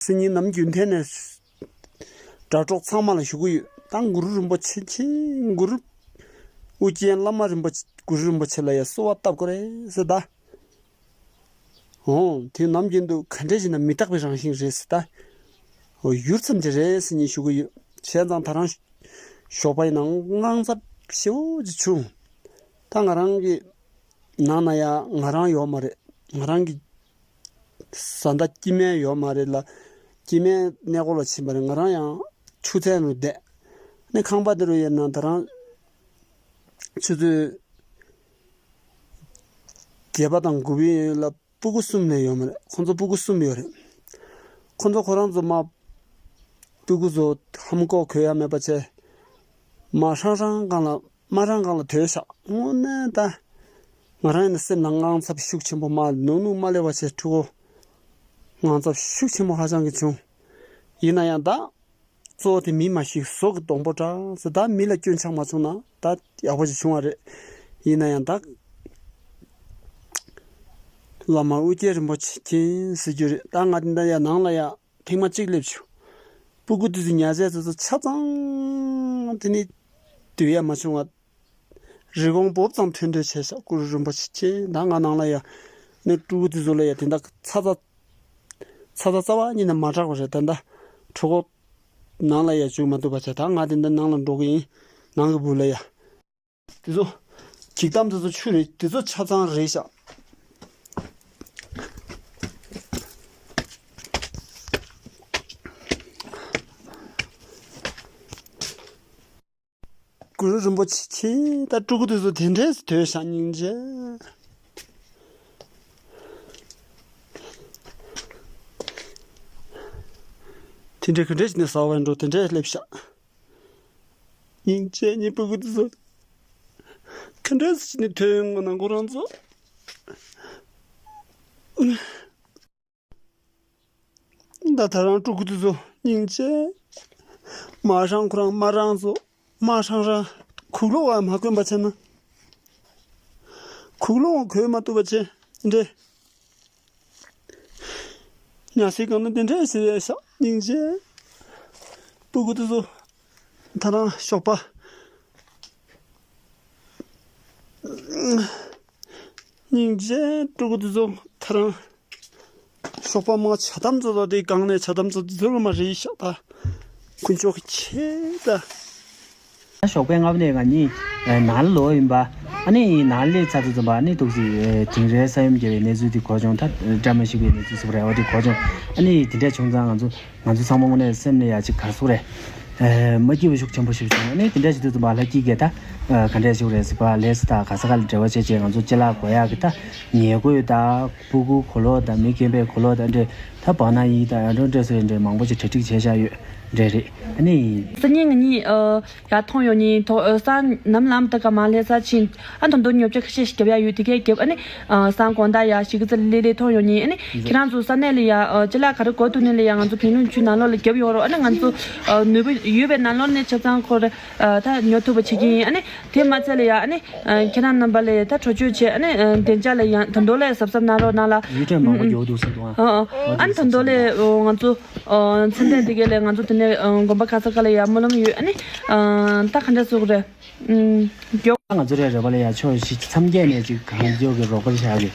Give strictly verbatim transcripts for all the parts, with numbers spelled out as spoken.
སང་ཉིན་ནམ་རྒྱུན་གཏན་ནས་དྲ་གྲོགས་ཚང་མ་ལ་ཞུ་གི་ཡོད། ད་གུ་རུ་རིན་པོ་ཆེ་ཆེ་གུ་རུ་ཨུ་རྒྱན་བླ་མ་རིན་པོ་ཆེ་གུ་རུ་རིན་པོ་ཆེ་ལ་ཡ་གསོལ་བ་བཏབ་དགོས་རེད་ཟེར་ད། འོ་དེ་ནམ་རྒྱུན་དུ་ག་འདྲས་ཞིག་ན་མི་རྟག་པའི་རང་བཞིན་རེད་ཟེར་ད། འོ་ཡུལ་ཙམ་གྱི་རེད་ཟེར་ཉིན་ཞུ་གི་ཡོད། བྱས་ཙང་ད་རང་ཞོགས་པ་ཡིན་ན་དངངས་འཚབ་ཞེ་པོ་ཅིག་བྱུང་། ད་ང་རང་གི་ནང་ན་ཡ་ང་རང་ཡོད་མ་རེད། ང་རང་གི་བཟའ་ཟླ་སྐྱེ་དམན་ཡོད་མ་རེད་ལ། སྐྱེ་དམན་གནས་སྐོར་ལ་ཕྱིན་པ་རེད། ང་རང་ཡང་ཆུ་ཚན་རུ་བསྡད། ནི་ཁང་པ་འདི་རུ་ཡོད་ན་ད་རང་ཆུ་ཚོད་བརྒྱད་པ་དང་དགུ་པའི་ལ་སྤུ་གུ་གསུམ་ནས་ཡོད་མ་རེད། ཁོང་ཚོ་སྤུ་གུ་གསུམ་ཡོད་རེད། ཁོང་ཚོ་ཁོ་རང་ཚོ་མ་སྤུ་གུ་ཚོ་ཧམ་ཁོག་གོ་ཡ་མེད་པ་བྱས། མ་ཧྲང་ཧྲང་སྒང་ལ་མ་རང་སྒང་ལ་དོད་བཞག་དངོས་གནས་ད། ང་རང་ཡིན་ན་སེམས་ནང་དངངས་འཚབ་ཤུགས་ཆེན་པོ་མ་ནུག་ནུག་མ་སླེབས་པ་བྱས་ཕྲུ་གུ། དངངས་འཚབ་ཤུགས་ཆེན་པོ་ཧ་ཅང་གི་བྱུང་། ཡིན་ན་ཡང་ད། གཙོ་བོ་དེ་མི་མ་ཤི་བཟོ་གི་སྡོང་པོ་འདྲ་ཟེར། ད་མི་ལ་སྐྱོན་ཆགས་མ་བྱུང་ན་ད་ཡག་པོ་ཞིག་བྱུང་བ་རེད། ཡིན་ན་ཡང་ད། བླ་མ་ཨུ་རྒྱན་རིན་པོ་ཆེ་མཁྱེན་ཟེར་རྒྱུ་རེད། ད་ང་དེ་འདྲ་ཡ་ནང་ལ་ཡ་ཐེངས་མ་གཅིག་སླེབས་བྱུང་། སྤུ་གུ་དེ་ཚོ་ཉལ་ཟས་དེ་ཚོ་ཆ་ཚང་དེ་ནི་སྡོད་ཡ་མ་བྱུང་བ། རི་གོང་སྦུབ་ཙམ་ཐོན་འདོད་བྱས་ཤག་གུ་རུ་རིན་པོ་ཆེ་མཁྱེན། ད་ང་ནང་ལ་ཡ་ནི་ཕྲུ་གུ་དེ་ཚོ་ལ་ཡ་དེ་འདྲ་ཚ་ཚ་ཚ་ཚ་རྩ་བ་ཉིད་ནས་མ་དྲག་པ་རེད། ད་ལྟ་ཕྲུ་གུ་ནང་ལ་ཡ་བཅུག་མ་ཐུབ་པ་བྱས། ད་ང་དེ་འདྲ་ནང་ལ་འགྲོ་གི་ཡིན། ནང་གི་སྦུག་ལ་ཡ། དེ་ཚོ་འགྱིག་དམ་དེ་ཚོ་ཆུ་རེད། དེ་ཚོ་ཆ་ཚང་རེད་ཤག་གུ་རུ་རིན་པོ་ཆེ་མཁྱེན། ད་ཕྲུ་གུ་དེ་ཚོ་དེ་འདྲས་སུ་དོད་ཤག་སྙིང་རྗེ། དེ་འདྲས་ག་འདྲས་ནས་ཟ་བར་འགྲོ་དེ་འདྲས་སླེབས་ཤག་སྙིང་རྗེ། ངའི་སྤུ་གུ་དེ་ཚོ་ག་འདྲས་སུ་ནས་དོད་ཡོང་ང་ན་ཁོ་རང་ཚོ། ད་ད་རང་ཕྲུ་གུ་དེ་ཚོ་སྙིང་རྗེ། མ་རང་ཁོ་རང་མ་རང་ཚོ་མ་རང་རང་གུག་ལོག་བ་མ་གོན་པ་བྱས་ན། གུག་ལོག་གོན་མ་ཐུབ་པ་བྱས་འདྲེ། ཉལ་སའི་སྒང་ན་དེ་འདྲས་ཟེར་ཡས་ཤག་སྙིང་རྗེ། སྤུ་གུ་དེ་ཚོ་ད་རང་ཞོགས་པ། སྙིང་རྗེ། ཕྲུ་གུ་དེ་ཚོ་ད་རང་ཞོགས་པ་མ་ཇ་དམ་ཚོ་ལ་དེ་སྒང་ནས་ཇ་དམ་ཚོ་དེ་ཚོ་ལ་མ་རེད་ཤག་ད་དཀོན་མཆོག་གི་ཆེད་ད། ཞོགས་པའི་ལྔ་པ་ནས་ང་གཉིས་ནང་ལ་ལོག་ཡིན་པ། ཨ་ནི་ནང་ལ་སླེབས་ཚར་དུས་ཙམ་པ་ཨ་ནི་ཏོག་ཙམ་དེང་རབས་ས་ཡོམ་བརྒྱབ་པའི་གནས་ཚུལ་དེ་གོ་བྱུང་། ད་བཀྲ་མ་ཤིས་པའི་གནས་ཚུལ་ཟེར་བ་རེད། འོ་དེ་གོ་བྱུང་། ཨ་ནི་དེ་འདྲ་བྱུང་ཙང་ང་ཚོ་ང་ཚོ་ཚང་མ་དངོས་གནས་སེམས་ནས་ཡ་གཅིག་ག་རེ་ཟེར་དགོས་རེད། མ་སྐྱིད་པ་ཤུགས་ཆེན་པོ་ཞིག་བྱུང་། ཨ་ནི་དེ་འདྲ་བྱེད་དུས་ཙམ་པ་ལྷ་སྐྱིད་ཀྱིས་ད་ག་འདྲ་ཞིག་རེད་ཟེར་བ་ལས་སུ་ད་ག་ས་ག་ལ་འབྲེལ་བ་བྱས་བྱས་ང་ཚོ་ཅ་ལག་དགོས་ཡག་གི་ད་ཉལ་གོས་ད་སྤུ་གུ་གོས་ལོག་ད་མི་རྒན་པའི་གོས་ལོག་ད་འདྲ་ད་བག་ན་ཡིན་ད་ཡར་འགྲོ་འདྲ་ཟེར་འདྲ་མང་པོ་ཞིག་གྲ་སྒྲིག་བྱས་བཞག་ཡོད་འདྲ་རེད། ཨ་ནི། སང་ཉིན་ང་གཉིས་ཡར་ཐོན་ཡོང་ཉིན་ཐོག་ས་ནམ་ལངས་དུས་ཀ་མ་སླེབས་ཚར་ཕྱིན། ཨ་ད་དུང་ཉོ་ཆ་ཁ་ཤས་ཤིག་རྒྱབ་ཡག་ཡོད། དེ་གས་རྒྱབ། ཨ་ནི་སང་དགོང་དག་ཡར་གཞིས་ཀ་རྩེ་ལ་སླེབས་སླེབས་ཐོན་ཡོང་ཉིན། ཨ་ནི་ཁྱེད་རང་ཚོ་ས་གནས་ལ་ཡ་ཅ་ལག་ག་རེ་དགོས་འདུག་ནི་ལ་ཡ་ང་ཚོ་བོད་ལུང་ཆུ་ནང་ལོགས་ལ་རྒྱབ་ཡོང་རོགས། ཨ་ནི་ང་ཚོ་ནུས་པ་ཡོད་པའི་ནང་ལོགས་ནས་ཆ་ཚང་ཁོ་རེ་ད་ཉོ་ཐུབ་པ་བྱེད་ཀྱི་ཡིན། ཨ་ནི་དེ་མ་ཚད་ལ་ཡ་ཨ་ནི་ཁྱེད་རང་རྣམ་པ་ལ་ཡ་ད་གྲོས་ཆོད་བྱས། ཨ་ནི་བདེ་འཇགས་ལ་ཡ་ད་དུང་ལ་ཡ་གཟབ་གཟབ་གནང་རོགས་གནང་ལ། ཡུལ་ཁྲིམས་མང་པོ་ཡོད་འདུག་ཟེར་འདུག་ཨ། ཨ་ནི་ད་དུང་ལ་ང་ཚོ། ཨོ། ཚེ་འདས་དེ་གས་ལས་ང་ཚོ་དེ་ནས་ཨ་དགོན་པ་ག་ས་ག་ལ་ཡ་སྨོན་ལམ་ཡོད། ཨ་ནི་ཨ་ད་ག་འདྲ་ཟེར་དགོས་རེད། ཨུམ། མགྱོགས། ང་ཚོ་རེ་རེ་བ་ལ་ཡ་ཕྱོགས་བཞི་མཚམས་བརྒྱད་ནས་ཅིག་གང་མགྱོགས་ཀྱི་རོགས་པ་བྱ་གི་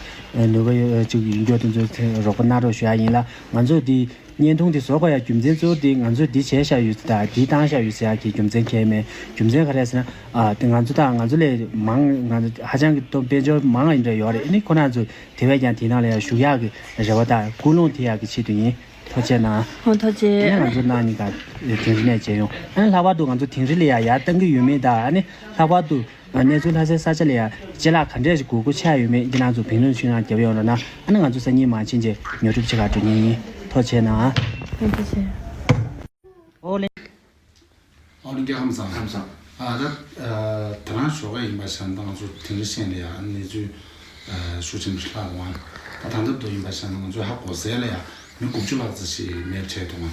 ནུས་པ་ཡོད་ཅིག་ཡིན་མགྱོགས་དེ་ཚོ་རོགས་པ་གནང་རོགས་ཞུ་ཡ་ཡིན་ལ། ང་ཚོ་འདི་བརྙན་ཐུང་འདི་བཟོ་དགོས་ཡ་རྒྱུ་མཚན་གཙོ་བོ་འདི་ང་ཚོས་འདི་བྱས་བཞག་ཡོད་ད་འདི་བཏང་བཞག་ཡོད་ཟེར་ཡ་གི་རྒྱུ་མཚན་གང་ཡང་མེད། རྒྱུ་མཚན་ག་རེ་ཟེར་ན་ཨ་དེ་ང་ཚོ་དང་ང་ཚོ་ལས་མང་ང་ཚོ་ཧ་ཅང་གི་སྟོབས་དཔལ་འབྱོར་མང་ཡིན་འདྲ་ཡོད་རེད། ཨ་ནི་ཁོ་རང་ཚོ་དེ་བས་ཀྱང་དེ་ནང་ལ་ཡ་ཞུགས་ཡག་གི་རེ་བ་དང་ཀུན་སློང་དེ་ཡག་གི་ཆེད་དུ་ཡིན། ཐུགས་རྗེ་གནང་། ཨོ་ཐུགས་རྗེ། ཨ་ནི་ང་ཚོ་གནངས་ཉིན་ཀ་དིང་རི་ནས་མཇལ་ཡོང་། ཨ་ནི་ལྷག་པར་དུ་ང་ཚོ་དིང་རི་ལ་ཡ་ཡར་བཏང་གི་ཡོད་མེད་དང་། ཨ་ནི་ལྷག་པར་དུ་གནས་ཚུལ་ལྷ་སའི་ས་ཆ་ལ་ཡ་ཅ་ལག་ག་འདྲས་ཞིག་དགོས་མཁོ་ཆགས་ཡོད་མེད་འདི་ནང་ཚོ་བིང་ལུང་ཆུང་ཡང་རྒྱབ་ཡོང་རོགས་གནང་། ཨ་ནི་ང་ཚོ་སང་ཉིན་མ་ཕྱིན་རྗེས་ཉོ་སྒྲུབ་བྱེད་ག་འགྲོ་མཁན་ཡིན། ཐུགས་རྗེ་གནང་། ཨོ་ཐུགས་རྗེ་ཆེ། ཨོ་ལེ། ཨོ་ལེ་རྒྱལ་ཁམས་བཟང་། ཁམས་བཟང་། ཨ་ད་ཨ་ད་རང་ཞོགས་ཀ་ཡིན་པ་བྱས་ན་ད་ང་ཚོ་དིང་རི་ཤན་ལ་ཡ་གནས་ཚུལ་ཨ་ཤུགས་ཆེན་པོ་ཞིག་ལྷག་འདུག་ཨ་ད་ད་ལྟ་དུ་ཡིན་པ་བྱས་ན་ང་ཚོའི་ཧ་གོ་ཟས་ལ་ཡ་མི་དགུ་བཅུ་ལྷག་ཙམ་ཞིག་མེད་བྱས་འདུག་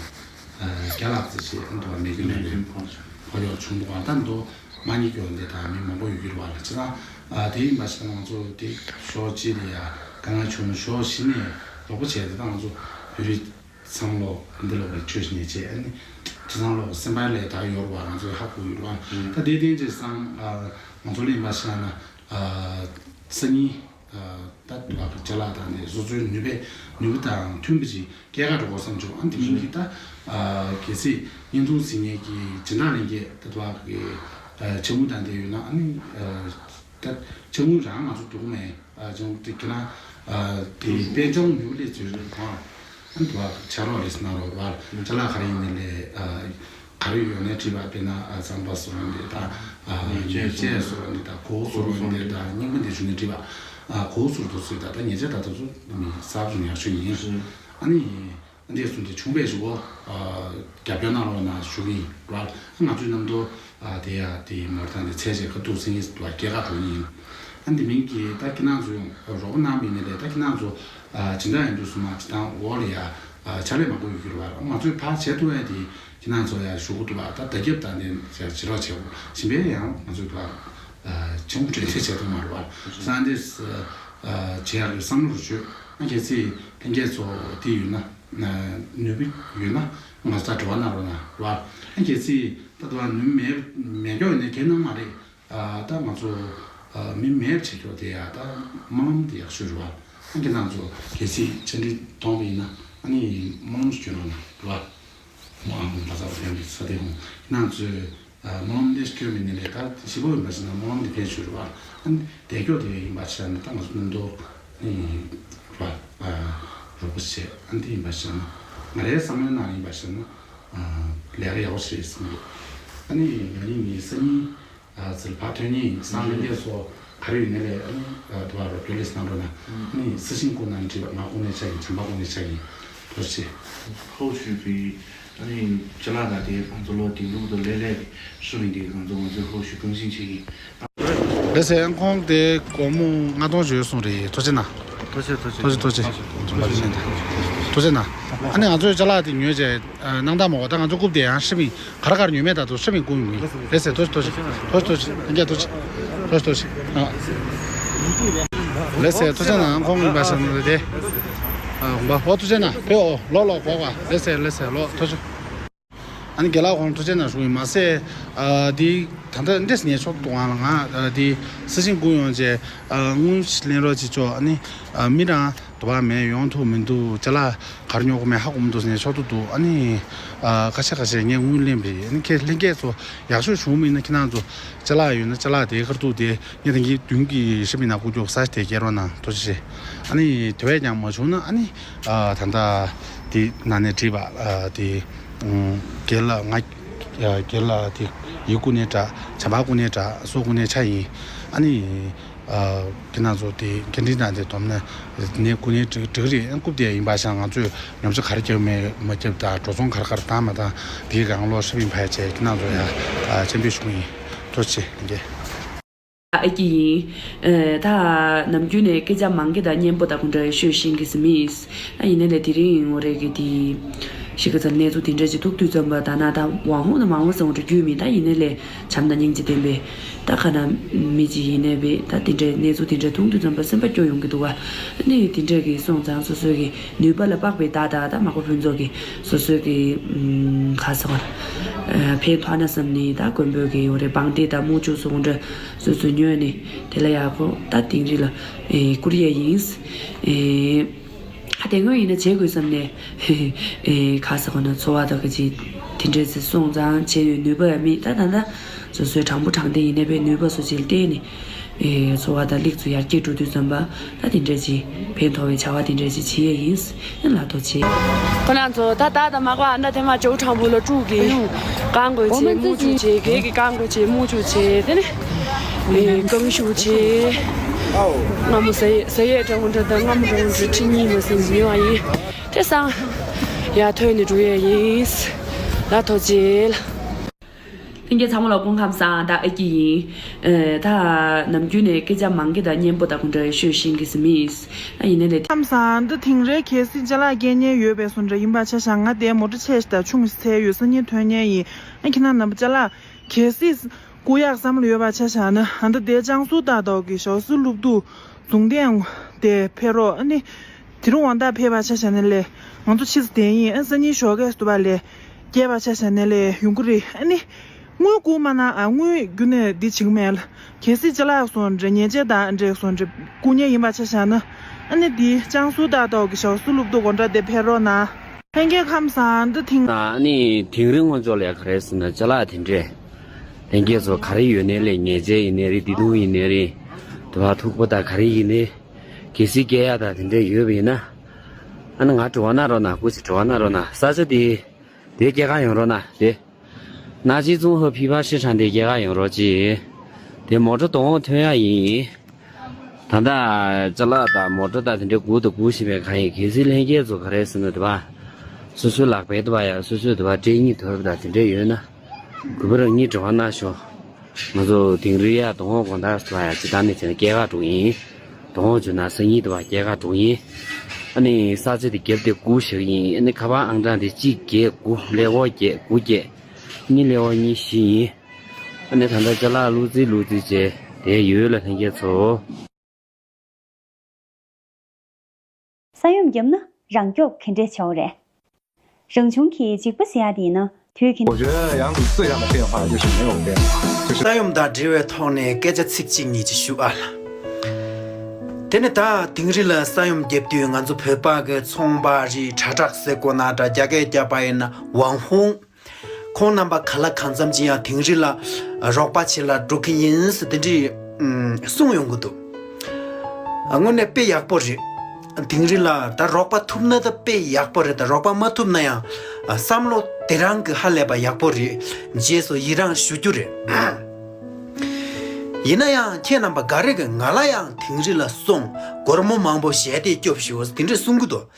ཨ་བརྒྱ་ལྷག་ཙམ་ཞིག་ཨ་འདུག་མེ་གི་ལུས་པའི་ཕོ་ཡོག་བྱུང་འདུག་ཨ་ད་འདུག་མ་ཉིད་སྐྱོ་འདི་ད་མི་མང་པོ་ཡོད་ཀྱི་རེད་བ་ལ། ཅི་ད་ཨ་དེ་ཡིན་པ་བྱས་ན་ང་ཚོ་དེ་ཞོགས་གཅིག་ལ་ཡ་དཀའ་ངལ་བྱུང་ཞོགས་བཞི་ནས་རོགས་པ་བྱས་ཏེ་ད་ང་ཚོ་བོད་རིགས། ཚང་ལོ་འདི་ལོ་བའི་ཆོས་ཉེས་ཆད་ཨ་ནི་ཐུ་ཚང་ལོ་སེམས་པ་ལས་ད་ཡོར་བ་ང་ཚོའི་ཧ་གོ་ཡོད་བ། ད་དེ་དེ་ཅི་སང་ང་ཚོ་ལེན་པ་ཤ་ན་སང་ཉིན་ད་དུ་བ་གི་ཅ་ལག་དང་ནི་བཟོ་བཅོས་ནུས་པའི་ནུས་པ་དང་མཐུན་པ་ཅིག་སྐྱེལ་ཀ་འགྲོ་དགོས་བསམ་བྱུང་། ཨ་ནི་དེ་མིན་གྱི་ད་གལ་སྲིད་བརྙན་ཐུང་གཟིགས་མཁན་གྱི་སྦྱིན་བདག་ལེན་མཁན་ད་དུ་བ་གི་ཆེ་མུ་དང་དེ་ཡོད་ན་ཨ་ནི་ད་ཆེ་མུ་རང་ང་ཚོ་འདུག་མེད། ཨ་ཅུང་དེ་ཁྱེད་རང་དེ་དཔལ་འབྱོར་ནུས་པ་ལས་ཚོད་རེད་དང་། ཨ་ནི་བ་ཆ་རོགས་ལས་སྣ་རོགས་བར་ཅ་ལག་ག་རེ་ཡིན་ནི་ལས་ག་རེ་ཡོད་ནས་བྲིས་པ་དཔེར་ན་རྩམ་པ་བཟོ་རོགས་འདི་དང་། ཉེས་ཆད་བཟོ་རོགས་འདི་དང་གོ་བཟོ་རོགས་འདི་དང་རྙིང་པ་འདི་བྱུང་ནས་བྲིས་པ། གོ་བཟོ་རོགས་ཚོས་ད་ལྟ་ཉེས་ཆད་ད་ལྟ་ཚོ་གསར་བཟོ་ཡག་ཤོས་ཡིན། ཨ་ནི། འདས་སོང་དེ་བྱུང་བའི་གཞུག་གུ། རྒྱབ་སྐྱོར་གནང་རོགས་གནང་ཞུ་གི་ཡིན་ར། ང་ཚོའི་གནམ་ཐོ་དེ་ཡ་དེ་མོར་དང་དེ་ཚད་ཆེ་ཁ་ཐུག་སེང་གེ་ལ་སྐྱེལ་ཁ་འགྲོ་ཡིན། ཨ་འདི་མིན་གྱི་ད་ཁྱེད་རང་ཚོས་རོགས་པ་གནང་མིན་ནི་ལས་ད་ཁྱེད་རང་ཚོ་སྦྱིན་བདག་ཡིན་དུས་སུ་མ་སྤྱི་བཏང་འོག་ལ་ཡ་ཕྱག་ལས་མང་པོ་ཡོད་ཀྱི་རེད་བ། ང་ཚོས་ཕར་བྱེད་ཐུབ་ཡ་དེ་ཁྱེད་རང་ཚོ་ཡ་ཞུ་གི་འདུག་བ། ད་བརྡ་ཁྱབ་དང་དེ་བྱེད་རོགས་བྱེད་དགོས་གཞན་པའི་ཡང་ང་ཚོས་ཕར་ཆུང་གྲོས་ཐེ་བྱེད་ཐུབ་མ་རེད་བ། སང་དེ་བྱེད་ཡག་གི་བསམ་བློ་རུ་བཅོས། ཨ་གལ་སྲིད་ལྷན་རྒྱས་ཚོ་དེ་ཡོད་ན། ནུས་པ་ཡོད་ན་ང་ཚོ་ད་དྲི་བ་གནང་རོགས་གནང་ར། ཨ་གལ་སྲིད་ད་དུང་ནུས་མེད་མེད་མཁན་ཡོད་ན་གལ་གནང་མ་རེད། ད་ང་ཚོ་མི་མེད་བྱེད་ཀྱོག་དེ་ཡ་ད་སྨོན་ལམ་དེ་ཡག་ཤོས་རེད་བ། ཨ་ཁྱེད་རང་ཚོ་གལ་སྲིད་ཆ་འགྲིག་གཏོང་བ་ཡིན་ན་ཨ་ནི་སྨོན་ལམ་ཞིག་སྐྱོན་རོགས་གནང་ར། མ་ཨ་མ་ཚ་བ་ལྡན་པའི་ས་དེ་ཧུང་ཁྱེད་རང་ཚོས། སྨོན་ལམ་འདི་སྐྱོན་མིན་ནི་ལས་ད་ཞིབ་པོ་ཡིན་པ་ཞིག་ན་སྨོན་ལམ་འདི་ཕན་ཆོད་རེད་བ། ཨ་ནི་དེ་སྐྱོ་དེ་ཡིན་པ་ཞིག་ན་ད་ང་ཚོ་མི་འདུག་ནི་རེད་བ། རོགས་པ་བྱེད་ཨ་ནི་དེ་ཡིན་པ་ཞིག་ན་ང་རའི་བསམ་བློའི་ནང་ཡིན་པ་ཞིག་ན་ལས་ཀ་ཡག་པོ་ཞིག་རེད་བསམ་གི། ཨ་ནི་ང་གཉིས་ནི་སང་ཉིན་ཟིལ་ཕ་ཐོན་ཉིན་སང་ལྷན་རྒྱས་སོགས་ག་རེ་ཡོད་ནི་ལས་ཨ་ནི་དུ་བ་རོགས་སྐྱོར་ལས་གནང་རོགས་གནང་། ཨ་ནི་སི་ཤིང་སྐུ་ནང་བྲིས་པ་ང་སྐུ་ནས་ཆགས་ཡིན་བྱམས་པ་སྐུ་ནས་ཆགས་ཡིན། ཐུགས་རྗེ་ཆེ། ཧོ་ཞུས་པའི། ཨ་ནི་ཅ་ལག་དང་དེ་ང་ཚོ་ལོ་དེ་ལུག་དང་ལས་ལས་ཀྱི་ཧྲི་མི་དེ་ང་ཚོ་ང་ཚོའི་ཧོ་ཞུ་གང་ཤིང་ཆེ་གི། ལགས་སེ། ཁོང་དེ་སྒོར་མོ་ལྔ་སྟོང་བྱོས་སོང་རེད། ཐུགས་རྗེ་གནང་། ཐུགས་རྗེ་ཐུགས་རྗེ། ཐུགས་རྗེ་ཐུགས་རྗེ། ཐུགས་རྗེ་གནང་། ཨ་ནི་ང་ཚོའི་ཅ་ལག་དེ་ཉོས་བྱས་གནང་སྟངས་མ་གོ། ད་ང་ཚོ་རྐུབ་དེ་ཡང་ཧྲི་མི་ག་ར་ག་ར་ཉོས་མེད། ད་དུ་ཧྲི་མི་རྐུ་ཡོང་གི། ལགས་སེ། ཐུགས་རྗེ་ཐུགས་རྗེ། ཐུགས་རྗེ་ཐུགས་རྗེ། ལྷན་རྒྱས་ཐུགས་རྗེ། ཐུགས་རྗེ་ཐུགས་རྗེ། ཨ། ལགས་སེ། ཐུགས་རྗེ་གནང་། ཁོང་ཡིན་པ་ཞིག་ནི་རེད་དེ། ཨ། ཧོ་ཐུགས་རྗེ་གནང་། བོད་ཨོ་ལོ་ལོ་གོ་བ། ལགས་སེ་ལགས་སེ། ལོ་ཐུགས་རྗེ། ཨ་ནི་རྒན་ལགས་ཁོང་ཐུགས་རྗེ་གནང་ཞུ་ཡིན། མ་ཟད་ཨ་འདི་ད་ལྟ་འདྲེས་ངས་ཆོག་ཏུ་ང་ལ་ང་ཨ་འདི་སི་ཤིང་སྐུ་ཡོང་རྗེས་ཨ་དངུལ་ལེན་རོགས་བྱེད་ཆོག་ཨ་ནི་ཨ་མི་རང་དུ་བ་མེད་ཡོང་ཐུབ་མི་འདུག་ཅ་ལག་གར་ཉོ་གི་མེད་ཧ་གོ་མི་འདུག་ཟེར་ནས་ཆོག་ཏུ་འདུག་ཨ་ནི་ཨ་ཁ་ཤས་ཁ་ཤས་ངས་དངུལ་ལེན་པ་རེད། ཨ་ནི་ཁྱེད་ལྷན་རྒྱས་ཚོ་ཡག་ཤོས་བྱུང་མིན་ན་ཁྱེད་རང་ཚོ་ཅ་ལག་ཡོད་ན་ཅ་ལག་དེ་ཁར་ཐུག་དེ་ངས་དེང་གི་མདུན་གྱི་ཧྲི་མི་ནང་བསྐུར་རྒྱུ་ས་དེ་སྐྱེལ་རོགས་གནང་། ཐུགས་རྗེ་ཆེ། ཨ་ནི་དེ་བས་ཀྱང་མ་བྱུང་ན་ཨ་ནི་ཨ་ད་ལྟ་དེ་ནང་ནས་བྲིས་པ་ཨ་དེ་རྒན་ལགས་ང་རྒན་ལགས་དེ་ཡུལ་སྐུ་ནས་འདྲ་བྱམས་པ་སྐུ་ནས་འདྲ་སོགས་སྐུ་ནས་ཆ་ཡིན། ཨ་ནི་ཨ་ཁྱེད་རང་ཚོ་དེ་སྐད་འཕྲིན་དང་དེ་སྡོམ་ན་ནས་སྐུ་ནས་འགྲིག་འགྲིག་རེད། རྐུབ་དེ་ཡིན་པ་ཤང་ང་ཚོས་ཉོ་ཆ་ག་རེ་རྒྱབ་མེད་མ་རྒྱབ་དང་འགྲོ་སོང་ག་རེ་ག་རེ་བཏང་མ་བཏང་དེའི་སྒང་ལོག་ཧྲི་མི་ཕར་བྱས་ཁྱེད་རང་ཚོ་ཡ་ཨ་སྤྱན་འབུལ་ཞུ་གི་ཡིན། ཐུགས་རྗེ་ཆེ། ཨ་ཀི་ཡིན། ཨེ་ད་ནམ་རྒྱུན་ནས་སྐད་ཆ་མང་གི་དང་སྙན་པོ་དང་ཁོང་འདྲ་ཤོད་ཤེས་ཀྱི་སི་མིས། ཨ་ཡིན་ནའི་ལས་དེ་རིང་ངོ་རེ་གི་དེ་ཤི་ཁ་ཚ་གནས་ཚུལ་དེ་འདྲ་ཅིག་ཐུག་དུས་ཙམ་པ་ད་ན་ད་ཝང་ཧུང་ནི་མང་བོ་སེ་འོང་འགྲོ་རྒྱུས་མིན། ད་ཡིན་ནའི་ལས་བྱམས་དང་སྙིང་རྗེ་ལྡན་པའི་ད་ཁ་ན་མི་ཅིག་ཡིན་ནའི་བས་ད་དེ་འདྲའི་གནས་ཚུལ་དེ་འདྲ་ཐུག་དུས་ཙམ་པ་སེམས་པ་སྐྱོ་ཡོང་གི་འདུག་བ། ཨ་ནི་དེ་འདྲ་གི་སོང་ཙང་སོ་སོའི་གི་ནུས་པ་ལ་དཔག་པའི་ད་ད་ད་མ་གོ་ཕུན་ཚོགས་ཀྱི་སོ་སོའི་གི་ཁ་ས་བ་ཕན་ཐོགས་ན་བསམ་ནི་ད་དགོན་པོའི་གི་ཡོ་རེ་བང་སྟེ་ད་མུ་ཅུ་སོང་འདྲ། སོ་སོ་ཉོས་ནས་དེ་ལ་ཡག་པོ་ད་དིང་རི་ལ་ཨེ་བསྐུར་ཡས་ཡིན། ཨེ་ཨ་དེ་སྔོན་ཡིན་ན་བྱེད་དགོས་བསམ་ནས་ཨེ་ཁ་ས་གོ་ན་འཚོ་བ་དག་གི་ཅིག་དེ་འདྲས་སེ་སོང་ཙང་བྱེད་ཡོད་ནུས་པ་ཡང་མེད། ད་ད་ད་སོ་སོའི་དྲང་པོ་དྲང་བདེན་ཡིན་ནའི་པའི་ནུས་པ་སོ་ཅིག་ལ་བརྟེན་ནས་ཨེ་འཚོ་བ་དང་ལེགས་ཚུལ་ཡར་རྒྱས་འགྲོ་དུས་ཙམ་པ་ད་དེ་འདྲས་ཅིག་ཕན་ཐོགས་པའི་བྱ་བ་དེ་འདྲས་ཅིག་བྱེད་ཡས་ཡིན། ཡིན་ལ་ཐུགས་རྗེ་ཆེ། ཁོ་རང་ཚོ་ད་ད་ད་མ་གོ་ཨ་ན་དེ་མ་ཇོ་དྲང་པོ་ལ་ཀྲུག་གི་རྐང་དགོས་ཆེ་མུ་ཅུ་ཆེ་གེ་གི་རྐང་དགོས་ཆེ་མུ་ཅུ་ཆེ་དེ་ནི་ཨེ་རྐང་ཤུ་ཆེ། ང་མོ་ཟ་ཡས་ཟ་ཡས་དྲང་པོ་འདྲ་དང་ང་མོ་དྲང་པོ་འདྲ་ཁྲི་གཉིས་མ་ཟིན་ཟིན་བ་ཡིན། དེ་སང་ཡར་ཐོན་ནས་འགྲོ་ཡས་ཡིན། ལ་ཐུགས་རྗེ་ཆེ། ལྷན་རྒྱས་ཚང་མ་ལ་སྐུ་ཁམས་བཟང་། ད་ཨ་ཀི་ཡིན། ཨེ་ད་ནམ་རྒྱུན་ནས་སྐད་ཆ་མང་གི་དང་སྙན་པོ་དང་ཁོང་འདྲ་ཤོད་ཤེས་ཀྱི་སི་མིས། ཨ་ཡིན་ནའི་ལས་ཁམས་བཟང་། འདི་དེང་རེ་གལ་སྲིད་ཅ་ལག་སྐྱེལ་མཁན་ཡོད་པའི་སོ་འདྲ་ཡིན་པ་ཆ་བཞག་ང་དེ་མོ་ཊ་ཆེ་ཞིག་དང་ཆུང་ཞིག་འཚོལ་ཡོད། སང་ཉིན་ཐོན་མཁན་ཡིན། ཨ་ཁྱེད་རྣམ་པ་ཅ་ལག་གལ་སྲིད་བསྐུར་ཡག་བསམ་བློ་ཡོད་པ་ཆ་བཞག་ན་ཨ་ད་དེ་ཅང་སུ་ཏག་ཏོག་གི་ཞོགས་སུ་སློབ་ཕྲུག་ཟུང་ལྡན་དེ་ཕེབས་རོགས། ཨ་ནི། དེ་རིང་དབང་ཐང་ཕེབས་པ་ཆ་བཞག་ན་ལས་ང་ཚོ་ཕྱི་ཚེ་དེ་ཡིན་ཨ་སང་ཉིན་ཞོགས་ཀས་སུ་བ་ལས་སྐྱེས་པ་ཆ་བཞག་ན་ལས་ཡོང་གི་རེད། ཨ་ནི་དངུལ་བསྐུར་མ་གནང་ཨ་དངུལ་རྒྱུ་ནས་འདི་བྱེད་ཀྱི་མེད་ལ། གལ་སྲིད་ཅ་ལག་སོང་འདྲ་ཉེས་ཆད་དང་འདྲ་སོང་འདྲ་བསྐུར་མཁན་ཡིན་པ་ཆ་བཞག་ན་ཨ་ནི་འདི་ཅང་སུ་ཏག་ཏོག་གི་ཞའོ་སུ་ལུབ་ཏོ་གོ་འདྲ་དེ་ཕེབས་རོགས་གནང་། ལྷན་རྒྱས་ཁམས་བཟང་འདི་ཐེངས། ཨ་ནི་དིང་རི་སྔོན་ཕྱོགས་ལས་ག་རེ་ཟེར་ན་ཅ་ལག་དེ་འདྲས་ལྷན་རྒྱས་ཚོ་ག་རེ་ཡོད་ནའི་ལས་ཉེས་ཆད་ཡིན་ནའི་རེད། བདེ་སྡུག་ཡིན་ནའི་རེད། དེ་བ་ཐུག་པ་དང་ག་རེ་ཡིན་ནའི་གལ་སྲིད་སྐྱེལ་ཡག་དང་དེ་འདྲས་ཡོད་པ་ཡིན་ན། ཨ་ནི་ང་དྲི་བ་གནང་རོགས་གནང་། སྐུ་མཁྱེན་དྲི་བ་གནང་རོགས་གནང་། ས་ཆ་དེ་དེ་སྐྱེལ་ག་ཡོང་རོགས་གནང་དེ། ནག་ཅིག་ཙུང་ཧོ་ཕི་ཕ་ཤི་ཧྲན་དེ་སྐྱེལ་ག་ཡོང་རོགས་གྱིས། དེ་མོ་ཊ་དང་པོ་ཐོན་ཡག་ཡིན། ད་ལྟ་ཅ་ལག་དང་མོ་ཊ་དང་དེ་འདྲའི་སྒུག་དང་སྒུག་བཞིན་པའི་གང་ཡིན། གལ་སྲིད་ལྷན་རྒྱས་ཚོ་ག་རེ་ཟེར་ན་དེ་བ། སོ་སོའི་ལག་པའི་དེ་བ་ཡ་སོ་སོའི་དེ་བ་སྤྲད་སྙིང་དོར་དང་དེ་འདྲས་ཡོད་ན། གུས་པ་རང་ཉིད་དྲི་བ་གནང་ཤོག་ང་ཚོ་དིང་རི་ཡ་དང་པོ་དགོང་དག་སུ་བ་ཡ་ཇི་ལྟར་ནས་བྱས་ན་སྐྱེལ་ག་འགྲོ་ཡིན། དང་པོ་བྱུང་ན་སང་ཉིན་དེ་བ་སྐྱེལ་ག་འགྲོ་ཡིན། ཨ་ནི་ས་ཆ་དེ་རྒྱབ་དེ་དགུ་བཞག་ཡིན། ཨ་ནི་ཁ་པར་ཨང་གྲངས་དེ་གཅིག་བརྒྱད་དགུ་ཀླད་ཀོར་བརྒྱད་དགུ་བརྒྱད། གཉིས་ཀླད་ཀོར་གཉིས་བཞི་ཡིན། ཨ་ནི་ད་ལྟ་ཅ་ལག་བླུགས་རྩིས་བླུགས་རྩིས་བྱས་དེ་ཡོད་ལ་ལྷན་རྒྱས་ཚོ། ས་ཡོམ་བརྒྱབ་ན་རང་སྐྱོབ་ག་འདྲས་བྱ་བ་རེད། རང་བྱུང་གི་འཇིགས་པ་ཟེར་ཡག་དེ་ཡིན་ན་དུས་ཀྱི། 我觉得杨子思想的变化就是没有变化，就是 ས་ཡོམ་དང་འབྲེལ་བའི་ཐོག་ནས་སྐད་ཆ་ཚིག་གཅིག་གཉིས་ཅིག་ཞུ་ཨ་ལ། དེ་ནི་ད་དིང་རི་ལ་ས་ཡོམ་བརྒྱབ་དུས་ང་ཚོ་བོད་པ་གི་ཚོང་པ་རེད། དྲ་གྲགས་ཟེར་དགོས་ན་འདྲ། རྒྱ་སྐད་རྒྱག་པ་ཡིན་ན་ཝང་ཧུང་། ཁོང་རྣམ་པ་ག་ལ་གང་འཚམ་ཅིག་ཡང་དིང་རི་ལ་རོགས་པ་བྱེད་ལ་འགྲོ་གི་ཡིན་ཟེར་དེ་འདྲའི་གསུང་ཡོང་གི་འདུག་དངོས་གནས་དཔེ་ཡག་པོ་རེད། དིང་རི་ལ་ད་རོགས་པ་ཐུབ་ན་ད་དཔེ་ཡག་པོ་རེད། ད་རོགས་པ་མ་ཐུབ་ན་ཡང་བསམ་བློ་དེ་རང་གི་ཧ་ལས་པ་ཡག་པོ་རེད། རྗེས་སུ་ཡི་རང་ཞུ་རྒྱུ་རེད། ཡིན་ན་ཡང་ཁྱེད་རྣམ་པ་ག་རེ་གི་ང་ལ་ཡང་དིང་རི་ལ་སོང་སྒོར་མོ་མང་པོ་ཞལ་འདེབས་སྐྱོབས་ཤིག་འོ་དེ་འདྲས་གསུང་གི་འདུག་